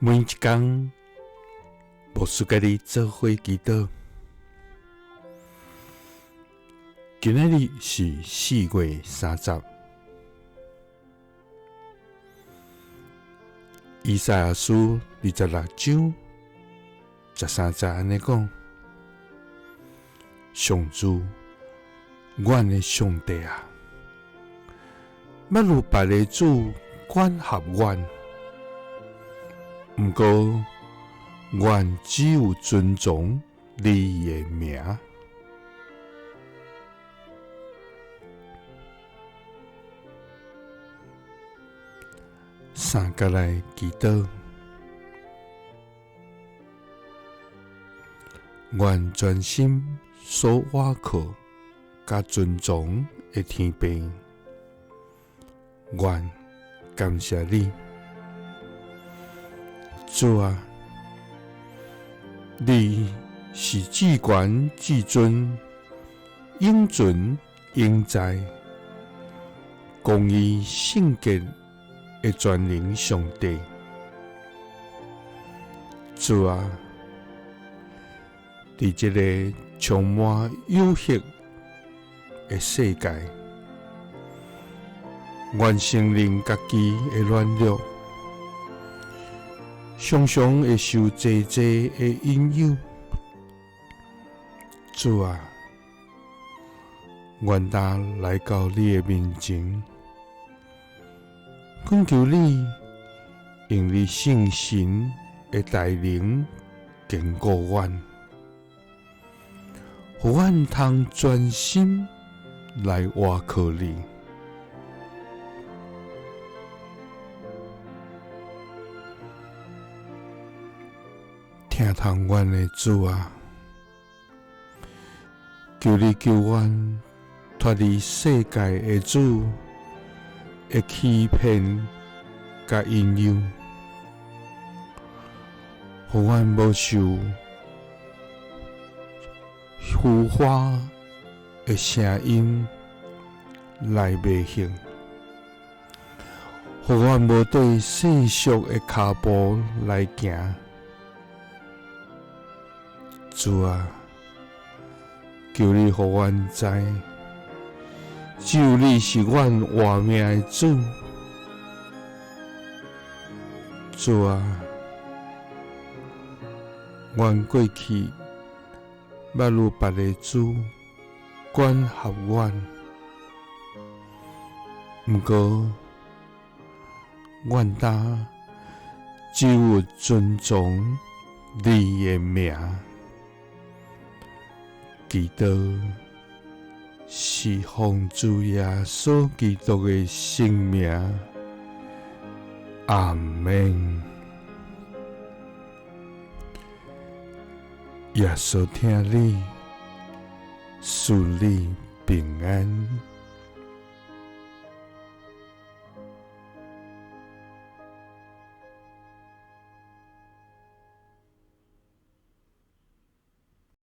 每一工，牧师佮你做伙祈祷。今仔日是4月30，以赛亚书26章13节按呢讲：上主，阮的上帝啊，捌有别个主管辖阮，毋过，阮只有尊崇你的名。三角来祈祷，愿全心所倚靠佮尊崇的天父，愿感谢你。主啊，你是至悬至尊、永存永在、公义圣洁的全能上帝。主啊，伫这个充满诱惑的世界，阮承认家己的软弱，常常会受济济的引诱。主啊，阮今来到你的面前，恳求你用你圣神的大能坚固阮，予阮通专心来倚靠你。疼痛阮的主啊，求你救阮脱离世界的主的欺骗佮引诱，予阮无受浮华的声音来迷惑，予阮无缀世俗的跤步来行。主啊，求你予阮知，只有你是阮活命的主。主啊，阮过去捌有别个主管辖阮，毋过阮今只有尊崇你的名。祈祷是奉主耶稣基督的圣名，阿们。耶稣疼你，赐你平安。